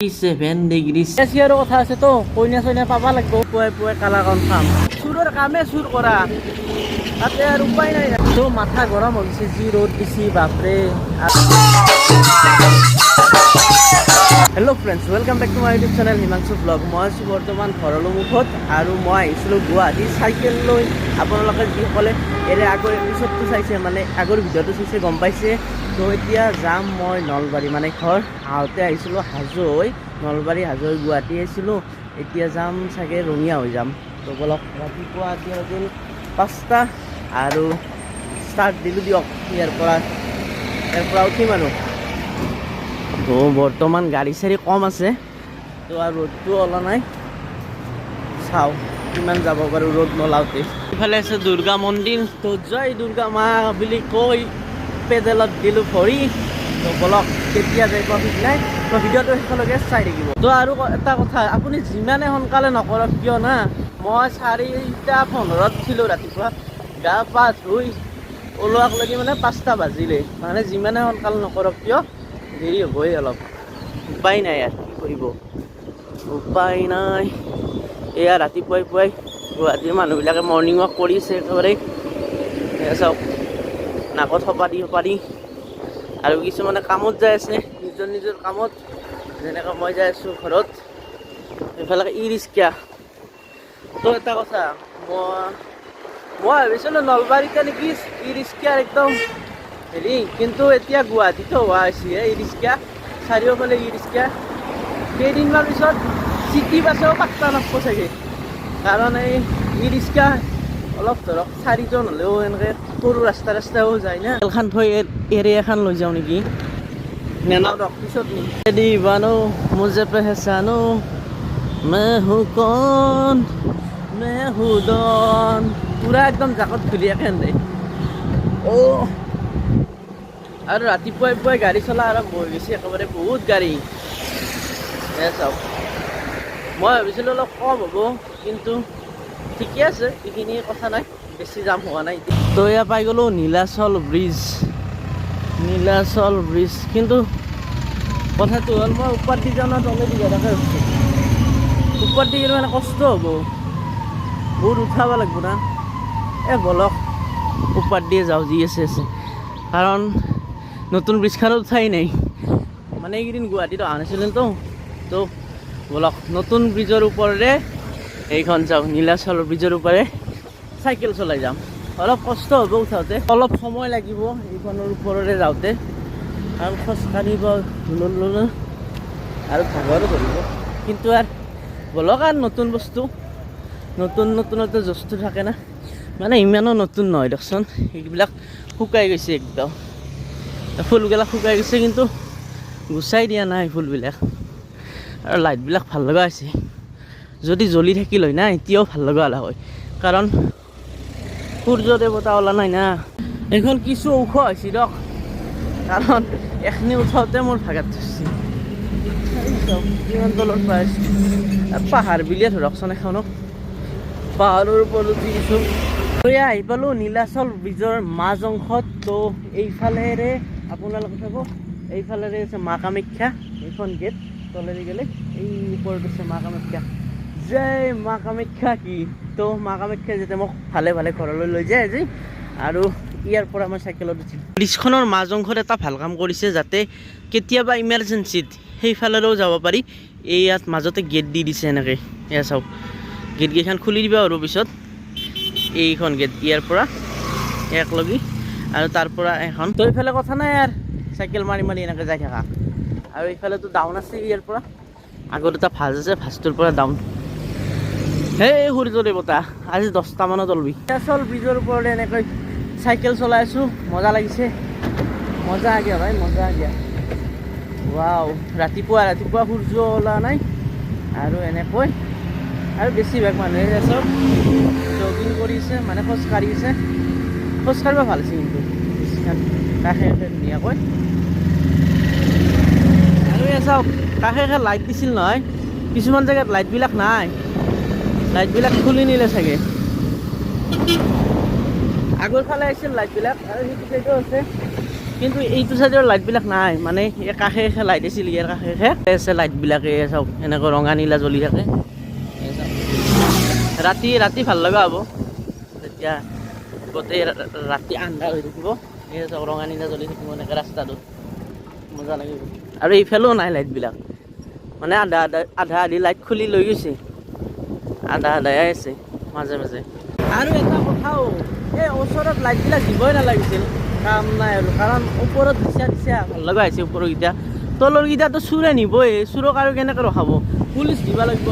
7 degree চেলচিয়াছৰ কথা আছে তো। কইনা চইনা পাবা লাগিব। পুৱাই পুৱাই কালাকন খাম। চোৰৰ কামে চুৰ কৰা, তাতে আৰু উপায় নাই। তো মাথা গৰম হৈ গৈছে, যি ৰ'দ দিছি, বাপৰে। Hello friends, welcome back to my YouTube channel Himanshu blog. মই আছোঁ বৰ্তমান ভৰলুমুখত আৰু মই আহিছিলোঁ গুৱাহাটী চাইকেল লৈ। আপোনালোকে যিসকলে ইয়াৰে আগৰ এপিছডটো চাইছে, মানে আগৰ ভিডিঅ'টো চাইছে, গম পাইছে। তো এতিয়া যাম মই নলবাৰী, মানে ঘৰ। আহোঁতে আহিছিলোঁ হাজো হৈ নলবাৰী, হাজো হৈ গুৱাহাটী আহিছিলোঁ। এতিয়া যাম চাগে ৰঙিয়া হৈ যাম। তো বলক। ৰাতিপুৱা এতিয়া বাজিল 5টা আৰু ষ্টাৰ্ট দিলোঁ দিয়ক। ইয়াৰ পৰা উঠিম আৰু। তো বৰ্তমান গাড়ী চাড়ী কম আছে, তো আৰু ৰ'দটো ওলা নাই। চাওঁ কিমান যাব পাৰোঁ ৰ'দ নোলাওঁতে। ইফালে আছে দুৰ্গা মন্দিৰ। তো জয় দুৰ্গা মা বুলি কৈ পেডেলত দিলোঁ ভৰি। তো বলক, কেতিয়া যাই পোৱা ঠিক নাই। তো ভিডিঅ'টো শেষলৈকে চাই থাকিব। তো আৰু এটা কথা, আপুনি যিমানে সোনকালে নকৰক কিয় না, মই 4:15ত উঠিলোঁ ৰাতিপুৱা। গা পা ধুই ওলোৱাক লাগি মানে 5টা বাজিলে। মানে যিমানে সোনকালে নকৰক কিয়, দেৰি হ'বই অলপ। উপায় নাই আৰু, কি কৰিব, উপায় নাই। এয়া ৰাতিপুৱাই পুৱাই গুৱাহাটীৰ মানুহবিলাকে মৰ্ণিং ৱাক কৰিছে একেবাৰে। এয়া চাওক, নাকত সোপা দি সোপা দি। আৰু কিছুমানে কামত যাই আছে, নিজৰ নিজৰ কামত, যেনেকৈ মই যাই আছোঁ ঘৰত। এইফালে ই ৰিক্সা। তো এটা কথা, মই ভাবিছিলোঁ নলবাৰীতে নেকি ই ৰিক্সাৰ একদম হেৰি, কিন্তু এতিয়া গুৱাহাটীতো হোৱা হৈছে ই ৰিক্সা। চাৰিওফালে ই ৰিক্সা। কেইদিনমান পিছত চিটি বাছেও পাত্তা নাপাব চাগে, কাৰণ এই ই ৰিক্সা অলপ ধৰক চাৰিজন হ'লেও এনেকৈ সৰু ৰাস্তা ৰাস্তাও যায় না। এখন থৈ এৰে এখন লৈ যাওঁ নেকি? নেনাও দক, পিছত নিম। दीवानो, मुझे पहचानो, मैं हूँ कौन, मैं हूँ डॉन। পুৰা একদম জাকত ধুনীয়াকৈ আনে। অ' আৰু ৰাতিপুৱাই পুৱাই গাড়ী চলা আৰম্ভ হৈ গৈছে একেবাৰে, বহুত গাড়ী। এ চাওক, মই ভাবিছিলোঁ অলপ কম হ'ব, কিন্তু ঠিকে আছে, এইখিনি কথা নাই, বেছি জাম হোৱা নাই এতিয়া। তো এয়া পাই গ'লোঁ নীলাচল ব্ৰিজ, নীলাচল ব্ৰিজ। কিন্তু কথাটো হ'ল, মই ওপৰত দি যাওঁ না তলেদি যাওঁ তাকে ভাবিছোঁ। ওপৰত দি গ'লে মানে কষ্ট হ'ব বহুত, উঠাব লাগিব না। এ বলক, ওপৰত দিয়ে যাওঁ, যি আছে আছে। কাৰণ নতুন ব্ৰিজখনত উঠাই নাই, মানে এইকেইদিন গুৱাহাটীত অহা নাছিলোতো। তো বলক, নতুন ব্ৰিজৰ ওপৰেৰে, এইখন যাওঁ, নীলাচল ব্ৰিজৰ ওপৰে চাইকেল চলাই যাম। অলপ কষ্ট হ'ব উঠাওঁতে, অলপ সময় লাগিব এইখনৰ ওপৰেৰে যাওঁতে, কাৰণ খোজকাঢ়িব ললো আৰু ভাগৰো ধৰিব। কিন্তু আৰু বলক আৰু, নতুন বস্তু, নতুন নতুনতে বস্তু থাকে না। মানে ইমানো নতুন নহয় দিয়কচোন, এইবিলাক শুকাই গৈছে একদম। ফুলবিলাক শুকাই গৈছে, কিন্তু গুচাই দিয়া নাই ফুলবিলাক। আৰু লাইটবিলাক ভাল লগা হৈছে। যদি জ্বলি থাকিল হয় না, এতিয়াও ভাল লগা হ'ল হয়, কাৰণ সূৰ্য দেৱতা ওলা নাই না। এইখন কিছু ওখ হৈছে দিয়ক, কাৰণ এখিনি উঠাওঁতে মোৰ ভাগাত ধৰছি। কিমান তলত পাই আছোঁ, পাহাৰ বুলিয়ে ধৰকচোন এখনক। পাহাৰৰ ওপৰত উঠি গৈছোঁ। তো এয়া আহি পালোঁ নীলাচল ব্ৰিজৰ মাজ অংশত। তো এইফালেৰে আপোনালোকে চাব, এইফালেৰে আছে মা কামাখ্যা। এইখন গেট তলেৰে গ'লে এই ওপৰত আছে মা কামাখ্যা। জয় মা কামাখ্যা কি। তো মা কামাখ্যা যাতে মোক ভালে ভালে ঘৰলৈ লৈ যায় আজি। আৰু ইয়াৰ পৰা মই চাইকেলত উঠিম। ব্ৰিজখনৰ মাজ অংশত এটা ভাল কাম কৰিছে, যাতে কেতিয়াবা ইমাৰ্জেঞ্চিত সেইফালেৰেও যাব পাৰি। এই ইয়াত মাজতে গেট দি দিছে এনেকৈ। এয়া চাওক, গেটকেইখন খুলি দিব আৰু পিছত এইখন গেট ইয়াৰ পৰা একলগি আৰু তাৰ পৰা এখন। তো এইফালে কথা নাই আৰু, চাইকেল মাৰি মাৰি এনেকৈ যাই থাকা। আৰু এইফালেতো ডাউন আছে। ইয়াৰ পৰা আগত এটা ভাজ আছে, ভাজটোৰ পৰা ডাউন। সেই সূৰ্য দেৱতা আজি 10টামানত ওলবি। আচল ব্ৰিজৰ ওপৰতে এনেকৈ চাইকেল চলাই আছোঁ, মজা লাগিছে। मज़ा आ गया भाई, मज़ा आ गया। ৱাও, ৰাতিপুৱা ৰাতিপুৱা সূৰ্য ওলোৱা নাই আৰু এনেকৈ। আৰু বেছিভাগ মানুহে চব জগিং কৰিছে, মানে খোজ কাঢ়িছে। খোজ কাঢ়িব ভাল হৈছে কিন্তু ব্ৰিজখন কাষে কাষে ধুনীয়াকৈ। আৰু এয়া চাওক, কাষে কাষে লাইট দিছিল নহয়, কিছুমান জেগাত লাইটবিলাক নাই, লাইটবিলাক খুলি নিলে চাগে। আগৰ ফালে আহিছিল লাইটবিলাক আৰু সেইটো চাইডো আছে। কিন্তু এইটো চাইডৰ লাইটবিলাক নাই। মানে এই কাষে কাষে লাইট আছিল, ইয়াৰ কাষে কাষে আছে লাইটবিলাক। এই চাওক, এনেকৈ ৰঙা নীলা জ্বলি থাকে। এই চাওক। ৰাতি ৰাতি ভাল লগা হ'ব তেতিয়া গোটেই ৰাতি আন্ধাৰ হৈ থাকিব। এই চাওক, ৰঙা নীলা জ্বলি থাকিব এনেকৈ ৰাস্তাটোত, মজা লাগিব। আৰু এইফালেও নাই লাইটবিলাক, মানে আধা আধা আধা আধি লাইট খুলি লৈ গৈছে, আধা আধাই আছে মাজে মাজে। আৰু এটা কথাও, এই ওচৰত লাইটবিলাক দিবই নালাগিছিল, কাম নাই আৰু। কাৰণ ওপৰত দিছা দিছা ভাল লগা হৈছে ওপৰকেইটা, তলৰকেইটাতো চোৰে নিবই। চোৰক আৰু কেনেকৈ ৰখাব? পুলিচ দিব লাগিব।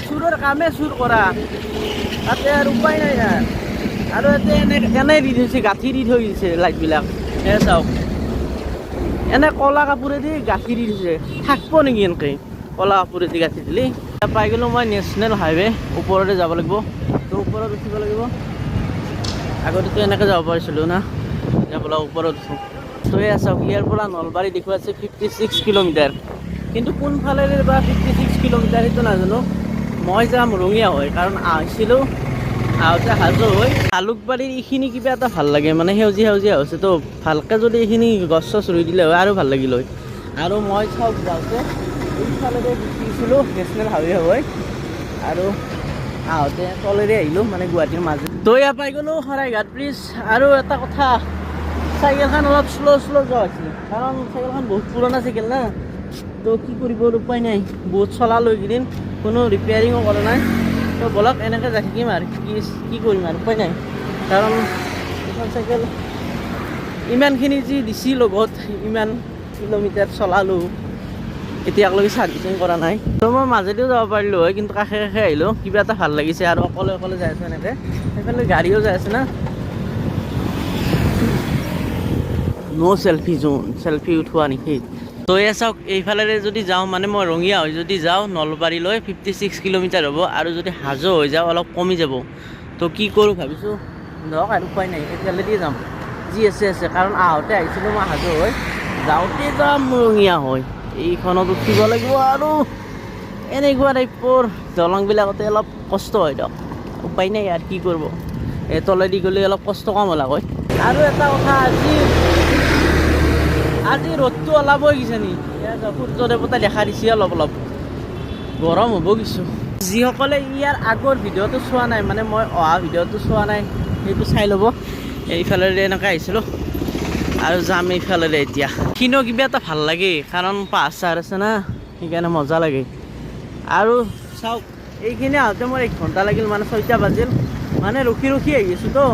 চোৰৰ কামে চুৰ কৰা, তাতে আৰু উপায় নাই না। আৰু ইয়াতে এনে এনে দি থৈছে, গাঁঠি দি থৈ দিছে লাইটবিলাক। এ চাওক, এনে ক'লা কাপোৰেদি গাঁঠি দি দিছে। থাকিব নেকি এনেকে ক'লা কাপোৰেদি গাঁঠি দিলি? পাই গ'লো মই নেশ্যনেল হাইৱে। ওপৰতে যাব লাগিব, তো ওপৰত উঠিব লাগিব। আগতেতো এনেকৈ যাব পাৰিছিলোঁ না, এতিয়া বোলা ওপৰত উঠোঁ। তো এয়া চাওক, ইয়াৰ পৰা নলবাৰী দেখুৱাইছে 56 কিলোমিটাৰ। কিন্তু কোনফালেৰে বা 56 কিলোমিটাৰ সেইটো নাজানো। মই যাম ৰঙীয়া হৈ, কাৰণ আহিছিলোঁ আহোঁতে হাজো হৈ। জালুকবাৰীৰ এইখিনি কিবা এটা ভাল লাগে, মানে সেউজীয়া সেউজীয়া হৈছে। তো ভালকৈ যদি এইখিনি গছ চছ ৰুই দিলে হয় আৰু ভাল লাগিল হয়। আৰু মই চাওক, যাওঁতে এইফালেৰে গুচিছিলোঁ নেশ্যনেল হাইৱে হৈ আৰু আহোঁতে তলেৰে আহিলোঁ, মানে গুৱাহাটীৰ মাজত। তো ইয়াৰ পাই গ'লোঁ শৰাইঘাট ব্ৰিজ। আৰু এটা কথা, চাইকেলখন অলপ শ্ল' শ্ল' যোৱা হৈছে, কাৰণ চাইকেলখন বহুত পুৰণা চাইকেল না। তো কি কৰিব, উপায় নাই। বহুত চলালোঁ এইকেইদিন, কোনো ৰিপেয়াৰিঙো কৰা নাই। তো ব'লক, এনেকৈ যাই থাকিম আৰু কি কি কৰিম আৰু, উপায় নাই। কাৰণ এইখন চাইকেল ইমানখিনি যি দিছি লগত, ইমান কিলোমিটাৰ চলালোঁ, এতিয়ালৈকে চাৰ্ভিচিং কৰা নাই। তো মই মাজেদিও যাব পাৰিলোঁ হয়, কিন্তু কাষে কাষে আহিলোঁ, কিবা এটা ভাল লাগিছে। আৰু অকলে অকলে যাই আছোঁ এনেকৈ, সেইফালে গাড়ীও যাই আছে না। ন' চেলফি জোন, চেলফি উঠোৱা নিষেধ। তো এয়া চাওক, এইফালেৰে যদি যাওঁ, মানে মই ৰঙীয়া হৈ যদি যাওঁ নলবাৰীলৈ, 56 কিলোমিটাৰ হ'ব। আৰু যদি হাজো হৈ যাওঁ অলপ কমি যাব। তো কি কৰোঁ ভাবিছোঁ, ধৰক আৰু উপায় নাই, এইফালেদি যাম, যি আছে আছে। কাৰণ আহোঁতে আহিছিলোঁ মই হাজো হৈ, যাওঁতে যাম ৰঙীয়া হৈ। এইখনত উঠিব লাগিব আৰু এনেকুৱা টাইপৰ দলংবিলাকতে অলপ কষ্ট হয় দিয়ক, উপায় নাই আৰু কি কৰিব। এই তলেদি গ'লে অলপ কষ্ট কম হ'ল হয়। আৰু এটা কথা, আজি আজি ৰ'দটো ওলাবই কিজানি। সূৰ্য দেৱতাই দেখা দিছে, অলপ অলপ গৰম হ'ব কিছু। যিসকলে ইয়াৰ আগৰ ভিডিঅ'টো চোৱা নাই, মানে মই অহা ভিডিঅ'টো চোৱা নাই, সেইটো চাই ল'ব। এইফালেৰে এনেকৈ আহিছিলোঁ আৰু যাম এইফালেৰে এতিয়া। খিনিও কিবা এটা ভাল লাগে, কাৰণ পাহাৰ চাহাৰ আছে না, সেইকাৰণে মজা লাগে। আৰু চাওক, এইখিনি আহোঁতে মোৰ 1 ঘণ্টা লাগিল, মানে 6টা বাজিল। মানে ৰখি ৰখি আহি আছোঁ তো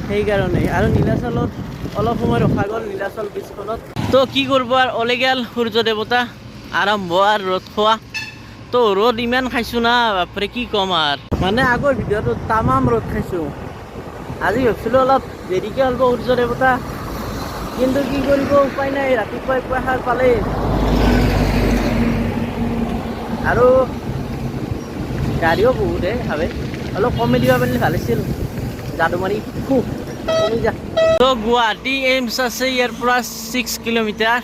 সেইকাৰণে। আৰু নীলাচলত অলপ সময় ৰখা গ'ল, নীলাচল ব্ৰিজখনত। তো কি কৰিব আৰু, ওলাই গ'ল সূৰ্য দেৱতা, আৰম্ভ আৰু ৰ'দ খোৱা। তো ৰ'দ ইমান খাইছোঁ না, বাপৰে, কি ক'ম আৰু। মানে আগৰ ভিডিঅ'টোত তামাম ৰ'দ খাইছোঁ। আজি ভাবছিলোঁ অলপ দেৰিকৈ ওলব সূৰ্য দেৱতা, কিন্তু কি কৰিব, উপায় নাই, ৰাতিপুৱাই পুৱা সাৰ পালেই। আৰু গাড়ীও বহুত হে ভাবে, অলপ কমি দিব পাৰিলে ভাল আছিল। যাদু মাৰি খুব কমি যা। তো গুৱাহাটী এইমছ আছে ইয়াৰ পৰা 6 কিলোমিটাৰ।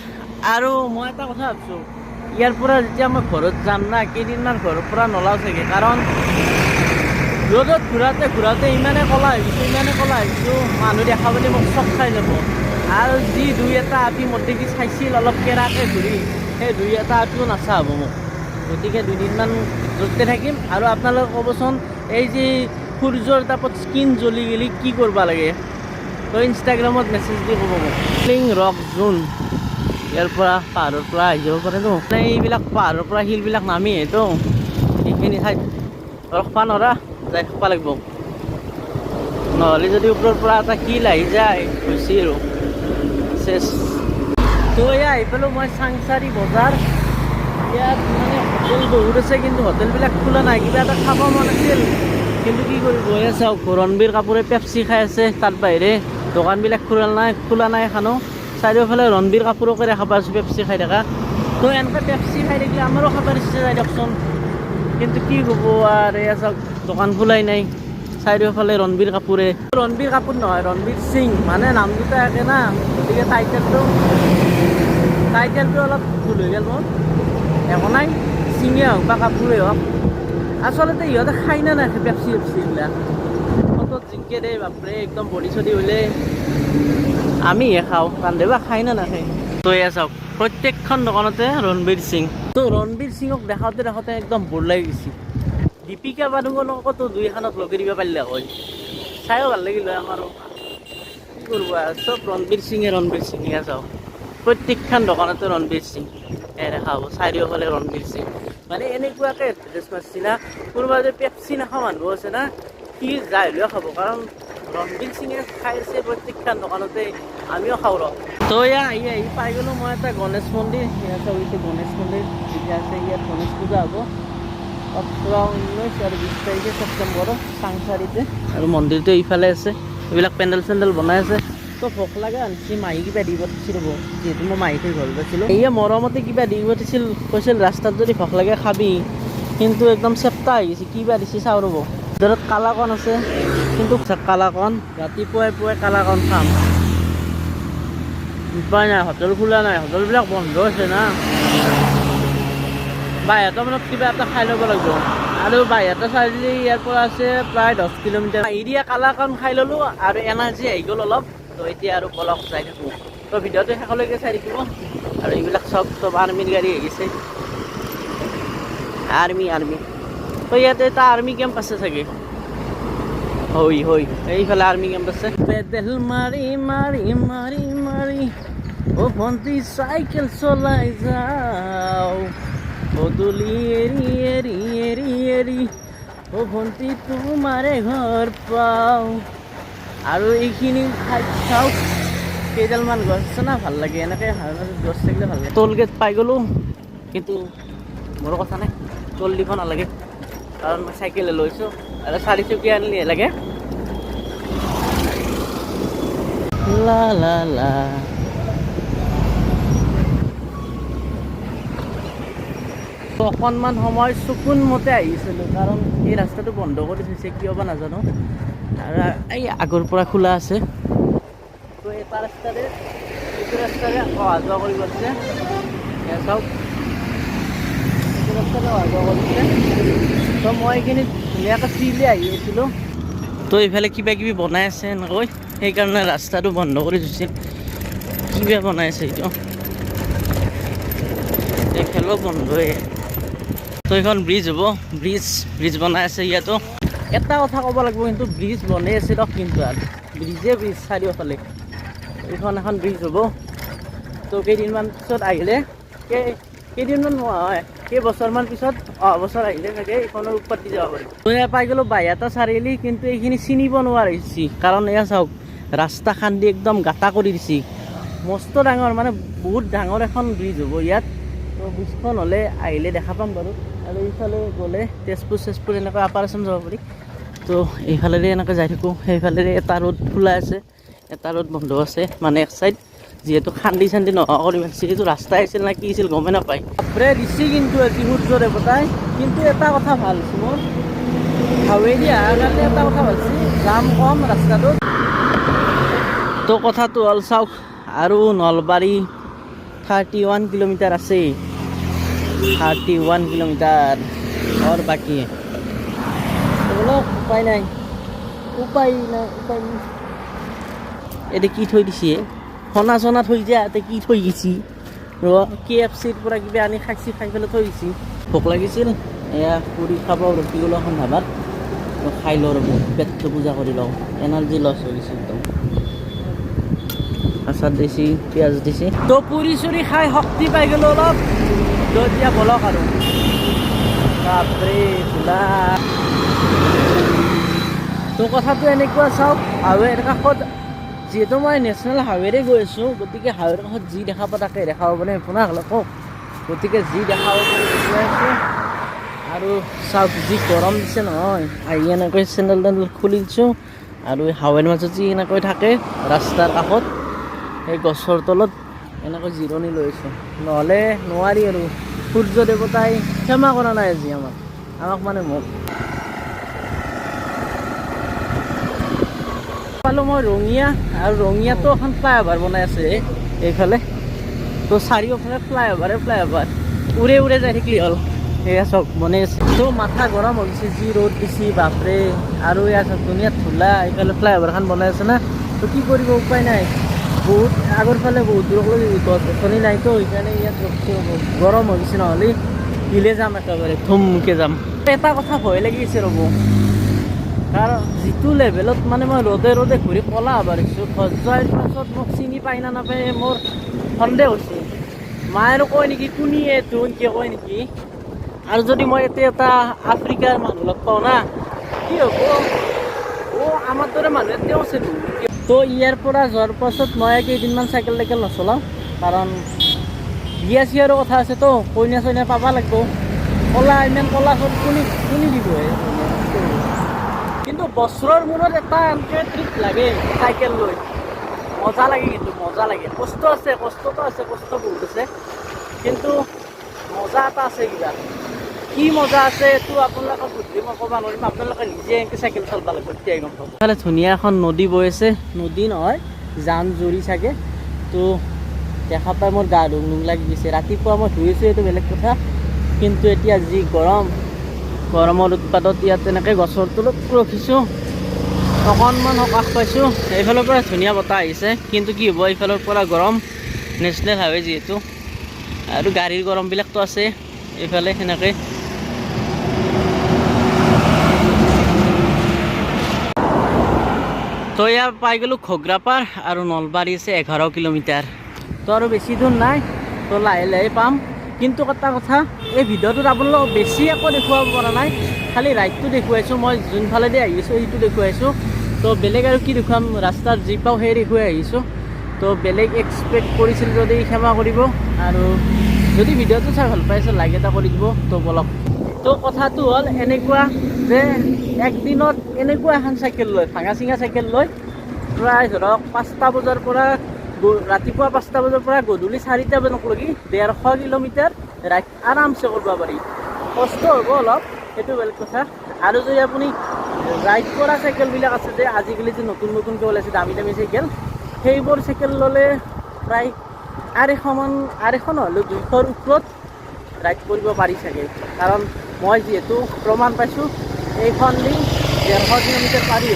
আৰু মই এটা কথা ভাবছোঁ, ইয়াৰ পৰা যেতিয়া মই ঘৰত যাম না, কেইদিনমান ঘৰৰ পৰা নোলাওঁ চাগে। কাৰণ ৰ'দত ঘূৰাতে ঘূৰাতে ইমানে ক'লা হৈ গৈছোঁ, ইমানে ক'লা হৈ গৈছোঁ, মানুহ দেখা পালে মোক চক খাই যাব। আৰু যি দুই এটা আপি মোক দেখি চাইছিল অলপ কেৰাকে ঘূৰি, সেই দুই এটা আপিও নাচা হ'ব মোক। গতিকে দুদিনমান য'তে থাকিম। আৰু আপোনালোকে ক'বচোন, এই যে সূৰ্যৰ তাপত স্কিন জ্বলি গ'লে কি কৰিব লাগে? তো ইনষ্টাগ্ৰামত মেছেজ দি ক'ব মোক। লিং ৰক জোন ইয়াৰ পৰা পাহাৰৰ পৰা আহি যাব পাৰেতো। মানে এইবিলাক পাহাৰৰ পৰা শিলবিলাক নামি আহেতো, সেইখিনি ঠাইত ৰখবা নৰা, যাই থাকিব লাগিব। নহ'লে যদি ওপৰৰ পৰা এটা শিল আহি যায়, হৈছে আৰু চেচ। তো এয়া আহি পালোঁ মই চাংচাৰি বজাৰ। ইয়াত মানে হোটেল বহুত আছে, কিন্তু হোটেলবিলাক খোলা নাই। কিবা এটা খাব মন আছিল, কিন্তু কি কৰিব? এয়া চাওক, ৰণবীৰ কাপুৰে পেপচি খাই আছে। তাৰ বাহিৰে দোকানবিলাক খোলা নাই, খোলা নাই এখনো। চাৰিওফালে ৰণবীৰ কাপুৰকে দেখা পাইছোঁ পেপচি খাই থকা। তো এনেকৈ পেপচি খাই থাকিলে আমাৰো খাবৰ ইচ্ছা যায় দিয়কচোন, কিন্তু কি ক'ব আৰু। এয়া চাওক, দোকান খোলাই নাই, চাৰিওফালে ৰণবীৰ কাপুৰে। ৰণবীৰ কাপুৰ নহয়, ৰণবীৰ সিং। মানে নাম দুটা একে না, গতিকে টাইটেলটো টাইটেলটো অলপ ভুল হৈ গ'ল মোৰ। একো নাই, সিঙে হওক বা কাপুৰে হওক। আচলতে ইহঁতে খাই না নাখায় পেপচি চেপচি এইবিলাক? ফটোত জিংকে দেই, বাপৰে, একদম বডি চডি হ'লে। আমিহে খাওঁ, তাহাঁতে বা খাই নে নাখায়। তো এয়া চাওক, প্ৰত্যেকখন দোকানতে ৰণবীৰ সিং। তো ৰণবীৰ সিঙক দেখাওঁতে দেখাওঁতে একদম বৰ লাগি গৈছে। দীপিকা পাডুকনকো দুই এখনত লগাই দিব পাৰিলে হয়, চায়ো ভাল লাগিল হয় আমাৰো। কি কৰিব আৰু, চব ৰণবীৰ সিঙে ৰণবীৰ সিং। এয়া চাওক, প্ৰত্যেকখন দোকানতে ৰণবীৰ সিং এ দেখা হ'ব, চাৰিওফালে ৰণবীৰ সিং। মানে এনেকুৱাকে এডভাৰটাইজ মাৰছি না, কোনোবা যদি পেপচি নাখোৱা মানুহ আছে না, সি যাই হ'লেও খাব, কাৰণ ৰণবীৰ সিঙে খাইছে প্ৰত্যেকখন দোকানতে, আমিও খাওঁ ৰ। তো এয়া আহি আহি পাই গ'লোঁ মই এটা গণেশ মন্দিৰ। ইয়াত চাওক, এইটো গণেশ মন্দিৰ যেতিয়া আছে, ইয়াত গণেশ পূজা হ'ব 18, 19 আৰু 20 তাৰিখে ছেপ্টেম্বৰৰ চাংচাৰিতে। আৰু মন্দিৰটো এইফালে আছে, এইবিলাক পেণ্ডেল চেণ্ডেল বনাই আছে। তো ভোক লগা আনছি, মাহী কিবা দি পঠাইছিল ৰ'ব, যিহেতু মই মাহীটোৰ ঘৰত আছিলোঁ। এয়া মৰমতে কিবা দি পঠাইছিল, কৈছিল ৰাস্তাত যদি ভোক লাগে খাবি, কিন্তু একদম চেপ্তা হৈ গৈছে। কিবা দিছে চাওঁ ৰ'ব। ভিতৰত কালাকন আছে, কিন্তু কালাকন ৰাতিপুৱাই পুৱাই কালাকন খাম, উপায় নাই। হোটেল খোলা নাই, হোটেলবিলাক বন্ধ আছে না। বাহিৰতে মানে কিবা এটা খাই ল'ব লাগিব। আৰু বাহিৰতে চাৰিআলি ইয়াৰ পৰা আছে প্ৰায় 10 কিলোমিটাৰ। এৰিয়া কালাকন খাই ল'লোঁ আৰু এনাৰ্জি আহি গ'ল অলপ। তো এতিয়া আৰু বলক যাই থাকোঁ। তো ভিডিঅ'টো শেষলৈকে চাই থাকিব। আৰু এইবিলাক চব চব আৰ্মিৰ গাড়ী আহিছে, আৰ্মি আৰ্মি। তো ইয়াতে এটা আৰ্মি কেম্প আছে চাগে। হয় হয়, এইফালে আৰ্মি কেম্প আছে। পেডেল মাৰি মাৰি মাৰি মাৰি অ ভণ্টি চাইকেল চলাই যাওঁ, পদূলি এৰি এৰি এৰি এৰি অ ভণ্টি তোমাৰে ঘৰ পাওঁ। আৰু এইখিনি ঠাইত চাওক, কেইডালমান গছ আছে না, ভাল লাগে এনেকৈ মাজত গছ থাকিলে ভাল লাগে। টোল গেট পাই গ'লোঁ, কিন্তু মোৰ কথা নাই, টোল দিব নালাগে, কাৰণ মই চাইকেল লৈছোঁ আৰু চাৰিচকীয়া আনিলে লাগে। লা লা লা। অকণমান সময় চকুন মতে আহিছিলোঁ, কাৰণ এই ৰাস্তাটো বন্ধ কৰি থৈছে, কিয় বা নাজানো। আৰু এই আগৰ পৰা খোলা আছে। তো এটা ৰাস্তাৰে, এইটো ৰাস্তাৰে অহা যোৱা কৰিব দিছে। এয়া চাওক, এইটো ৰাস্তাৰে অহা যোৱা কৰিছে। তো মই এইখিনিত ধুনীয়াকৈ ফ্ৰীলি আহি আছিলোঁ। তো এইফালে কিবা কিবি বনাই আছে এনেকৈ, সেইকাৰণে ৰাস্তাটো বন্ধ কৰি থৈছিল। কিবা বনাই আছে এইটো, এইফালেও বন্ধই। তো এইখন ব্ৰিজ হ'ব, ব্ৰিজ ব্ৰিজ বনাই আছে ইয়াতো। এটা কথা ক'ব লাগিব কিন্তু, ব্ৰিজ বনাই আছে দিয়ক, কিন্তু আৰু ব্ৰিজে ব্ৰিজ চাৰিওফালে। এইখন এখন ব্ৰিজ হ'ব। তো কেইদিনমান পিছত আহিলে, কেইদিনমান নহয়, কেইবছৰমান পিছত, অহা বছৰ আহিলে চাগে এইখনৰ ওপৰত দি যাব পাৰিম। তো এয়া পাই গ'লোঁ বাইহাটা চাৰিআলি, কিন্তু এইখিনি চিনিব নোৱাৰিছি, কাৰণ এয়া চাওক, ৰাস্তা খান্দি একদম গাঁতা কৰি দিছি। মস্ত ডাঙৰ, মানে বহুত ডাঙৰ এখন ব্ৰিজ হ'ব ইয়াত। তো ব্ৰিজখন হ'লে আহিলে দেখা পাম বাৰু। আৰু এইফালে গ'লে তেজপুৰ চেজপুৰ এনেকৈ আপাৰ আছাম যাব পাৰি। তো এইফালেৰে এনেকৈ যাই থাকোঁ। সেইফালেৰে এটা ৰোড খোলা আছে, এটা ৰোড বন্ধ আছে, মানে এক চাইড যিহেতু খান্দি চান্দি নোহোৱা কৰি পেলাইছে। এইটো ৰাস্তাই আছিল না কি আছিল গমেই নাপায়। বাপৰে, দিছে কিন্তু আজি সূৰ্য দেৱতাই। কিন্তু এটা কথা ভাল হৈছে, মোৰ হাৱেদি অহাৰ কাৰণে এটা কথা ভাল হৈছে, জাম কম ৰাস্তাটোত। তো কথাটো হ'ল চাওক, আৰু নলবাৰী 31 কিলোমিটাৰ আছে, 31 কিলোমিটাৰ और বাকী। বোলো উপায় নাই, উপায় নাই, উপায় নাই। এতিয়া কি থৈ দিছে? সোণা চনা থৈ যা, ইয়াতে কি থৈ গৈছি ৰ। কেএফচিৰ পৰা কিবা আনি খাইছি, খাই পেলাই থৈ দিছি। ভোক লাগিছিল, এয়া পুৰি খাব ৰখি গ'লোঁ এখন ধাবাত। তো খাই লওঁ ৰ'ব, পেটটো পূজা কৰি লওঁ, এনাৰ্জি লছ হৈ গৈছে একদম। আচাৰ দিছি, পিঁয়াজ দিছি। তো পুৰি চুৰি খাই শক্তি পাই গ'লোঁ অলপ। তো এতিয়া বলক আৰু। বাপৰে ধূলা। তো কথাটো এনেকুৱা চাওক, হাইৱেৰ কাষত যিহেতু মই নেশ্যনেল হাইৱেৰে গৈ আছোঁ, গতিকে হাইৱেৰ কাষত যি দেখা পাওঁ তাকে দেখাব পাৰে আপোনাক কওক। গতিকে যি দেখাব পাৰোঁ দেখুৱাই আছোঁ। আৰু চাওক, যি গৰম দিছে নহয়, আহি এনেকৈ চেণ্ডেল তেণ্ডেল খুলি দিছোঁ। আৰু এই হাইৱেৰ মাজত যি এনেকৈ থাকে ৰাস্তাৰ কাষত, সেই গছৰ তলত এনেকৈ জিৰণি লৈ আছোঁ, নহ'লে নোৱাৰি। আৰু সূৰ্য দেৱতাই ক্ষমা কৰা নাই আজি আমাক, আমাক মানে মোক। পালোঁ মই ৰঙিয়া, আৰু ৰঙিয়াতো এখন ফ্লাইঅভাৰ বনাই আছে এইফালে। তো চাৰিওফালে ফ্লাইঅভাৰে ফ্লাইঅভাৰ, উৰে উৰে যাই থাকিলি হ'ল। এয়া চাওক, বনাই আছে। তো মাথা গৰম হৈ গৈছে, যি ৰ'দ দিছি বাপৰে। আৰু এয়া চাওক, ধুনীয়া ধূলা, এইফালে ফ্লাইঅভাৰখন বনাই আছে না। তো কি কৰিব, উপায় নাই। বহুত আগৰ ফালে বহুত দূৰক গছ গছনি নাইতো, সেইকাৰণে ইয়াত ৰখিছোঁ। গৰম হৈ গৈছে, নহ'লে হিলে যাম, একেবাৰে ধুমকে যাম। এটা কথা ভয় লাগি আছে ৰ'ব, কাৰণ যিটো লেভেলত মানে মই ৰ'দে ৰ'দে ঘূৰি ক'লা হ'ব ধৰিছোঁ, ঘৰ যোৱাৰ পাছত মোক চিনি পাই না নাপায় মোৰ সন্দেহ হৈছে। মায়ে আৰু কয় নেকি, কোনি এইটো, এনেকৈ কয় নেকি? আৰু যদি মই এতিয়া এটা আফ্ৰিকাৰ মানুহ লগ পাওঁ না, কি হ'ব? অ' আমাৰ দৰে মানুহ এতিয়াও আছে। তো ইয়াৰ পৰা যোৱাৰ পাছত মই কেইদিনমান চাইকেল টাইকেল নচলাওঁ, কাৰণ বিয়া চিয়াৰো কথা আছেতো, কইনা চইনা পাব লাগিব। ক'লা, ইমান ক'লা চব কোনে কোনে দিব হে? কিন্তু বছৰৰ মূৰত এটা এনেকৈ ট্ৰিপ লাগে চাইকেল লৈ, মজা লাগে। কিন্তু মজা লাগে, কষ্ট আছে, কষ্টটো আছে, কষ্ট বহুত আছে, কিন্তু মজা এটা আছে কিবা। কি মজা আছে এইটো আপোনালোকক বুদ্ধি মই ক'ব নোৱাৰিম, আপোনালোকে নিজে এনেকৈ চাইকেল চলাব লাগিব, তেতিয়াই গম পাব। ইফালে ধুনীয়া এখন নদী বৈ আছে, নদী নহয়, জান জুৰি চাগে। তো দেখা পাই মোৰ গা ধুং ধুং লাগি গৈছে। ৰাতিপুৱা মই ধুইছোঁ, এইটো বেলেগ কথা, কিন্তু এতিয়া যি গৰম, গৰমৰ উৎপাতত ইয়াত তেনেকৈ গছৰ তলত ৰখিছোঁ, অকণমান সকাহ পাইছোঁ। এইফালৰ পৰা ধুনীয়া বতাহ আহিছে, কিন্তু কি হ'ব, এইফালৰ পৰা গৰম, নেশ্যনেল হাইৱে যিহেতু, আৰু গাড়ীৰ গৰমবিলাকতো আছে এইফালে সেনেকৈ। তো ইয়াৰ পাই গ'লোঁ ঘগ্ৰাপাৰ, আৰু নলবাৰী আছে 11 কিলোমিটাৰ। তো আৰু বেছি দূৰ নাই, তো লাহে লাহে পাম। কিন্তু এটা কথা, এই ভিডিঅ'টোত আপোনালোকক বেছি একো দেখুৱাব পৰা নাই, খালি ৰাইডটো দেখুৱাইছোঁ, মই যোনফালেদি আহিছোঁ সেইটো দেখুৱাইছোঁ। তো বেলেগ আৰু কি দেখুৱাম? ৰাস্তাত যি পাওঁ সেই দেখুৱাই আহিছোঁ। তো বেলেগ এক্সপেক্ট কৰিছিল যদি ক্ষমা কৰিব, আৰু যদি ভিডিঅ'টো চাই ভাল পাইছে, লাইক এটা কৰি দিব। তো বলক। তো কথাটো হ'ল এনেকুৱা যে একদিনত এনেকুৱা এখন চাইকেল লৈ, ভাঙা চিঙা চাইকেল লৈ, প্ৰায় ধৰক 5টা বজাৰ পৰা, ৰাতিপুৱা 5টা বজাৰ পৰা গধূলি 4টা বজালৈকে 150 কিলোমিটাৰ ৰাইড আৰামছে কৰিব পাৰি। কষ্ট হ'ব অলপ, সেইটো বেলেগ কথা। আৰু যদি আপুনি ৰাইড কৰা চাইকেলবিলাক আছে যে, আজিকালি যে নতুন নতুনকৈ ওলাইছে দামী দামী চাইকেল, সেইবোৰ চাইকেল ল'লে প্ৰায় 250মান, 250 নহ'লেও 200ৰ ওপৰত ৰাইড কৰিব পাৰি চাগে, কাৰণ মই যিহেতু প্ৰমাণ পাইছোঁ, এইখন দি 150 কিলোমিটাৰ পাৰি।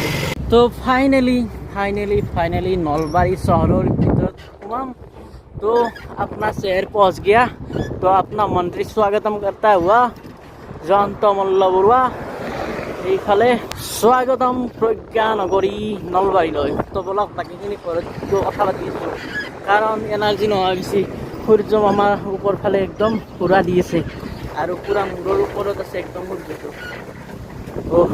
তো ফাইনেলি ফাইনেলি ফাইনেলি নলবাৰী চহৰৰ ভিতৰত সোমাম। तो अपना शहर पहुंच गया। तो अपना मंत्री स्वागतम करता हुआ জয়ন্ত মল্ল বৰুৱা এইফালে, স্বাগতম প্ৰজ্ঞা নগৰী নলবাৰীলৈ। তো বলক, বাকীখিনি ঘৰত গৈ কথা পাতি আছোঁ, কাৰণ এনাৰ্জি নোহোৱা বেছি। সূৰ্য মামাৰ ওপৰ ফালে একদম পূৰা দি আছে আৰু পূৰা মূৰৰ ওপৰত আছে একদম সূৰ্যটো। অহ,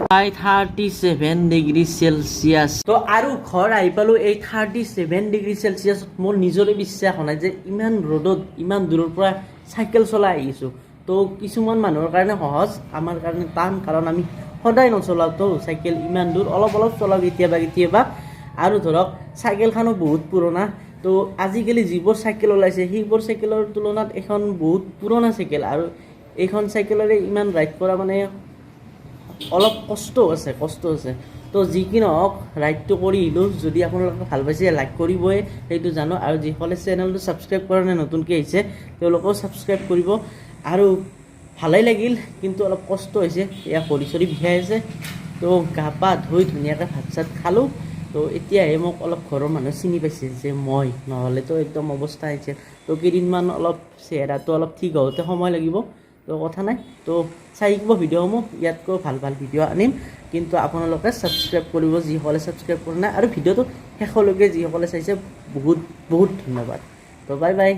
প্ৰায় 37 ডিগ্ৰী চেলচিয়াছ। তো আৰু ঘৰ আহি পালোঁ। এই 37 ডিগ্ৰী চেলচিয়াছত মোৰ নিজৰে বিশ্বাস হোৱা নাই যে ইমান ৰ'দত ইমান দূৰৰ পৰা চাইকেল চলাই আহিছোঁ। তো কিছুমান মানুহৰ কাৰণে সহজ, আমাৰ কাৰণে টান, কাৰণ আমি সদায় নচলাওঁতো চাইকেল ইমান দূৰ, অলপ অলপ চলাওঁ কেতিয়াবা কেতিয়াবা। আৰু ধৰক চাইকেলখনো বহুত পুৰণা। তো আজিকালি যিবোৰ চাইকেল ওলাইছে, সেইবোৰ চাইকেলৰ তুলনাত এইখন বহুত পুৰণা চাইকেল, আৰু এইখন চাইকেলেৰে ইমান ৰাইড কৰা মানে অলপ কষ্ট আছে, কষ্ট আছে। তো যি কি নহওক, ৰাইডটো কৰি আহিলোঁ। যদি আপোনালোকে ভাল পাইছে, লাইক কৰিবই, সেইটো জানো। আৰু যিসকলে চেনেলটো ছাবস্ক্ৰাইব কৰা নাই, নতুনকৈ আহিছে, তেওঁলোকেও ছাবস্ক্ৰাইব কৰিব। আৰু ভালেই লাগিল, কিন্তু অলপ কষ্ট হৈছে। এয়া ভৰি চৰি বিষাই আছে। তো গা পা ধুই ধুনীয়াকৈ ভাত চাত খালোঁ। তো এতিয়াহে মোক অলপ ঘৰৰ মানুহে চিনি পাইছে যে মই, নহ'লেতো একদম অৱস্থা আহিছে। তো কেইদিনমান অলপ চেহেৰাটো অলপ ঠিক হওঁতে সময় লাগিব। তো কথা নাই। তো চাই থাকিব ভিডিঅ'সমূহ, ইয়াতকৈ ভাল ভাল ভিডিঅ' আনিম। কিন্তু আপোনালোকে ছাবস্ক্ৰাইব কৰিব, যিসকলে ছাবস্ক্ৰাইব কৰা নাই, আৰু ভিডিঅ'টো শেষলৈকে যিসকলে চাইছে, বহুত বহুত ধন্যবাদ। তো বাই বাই।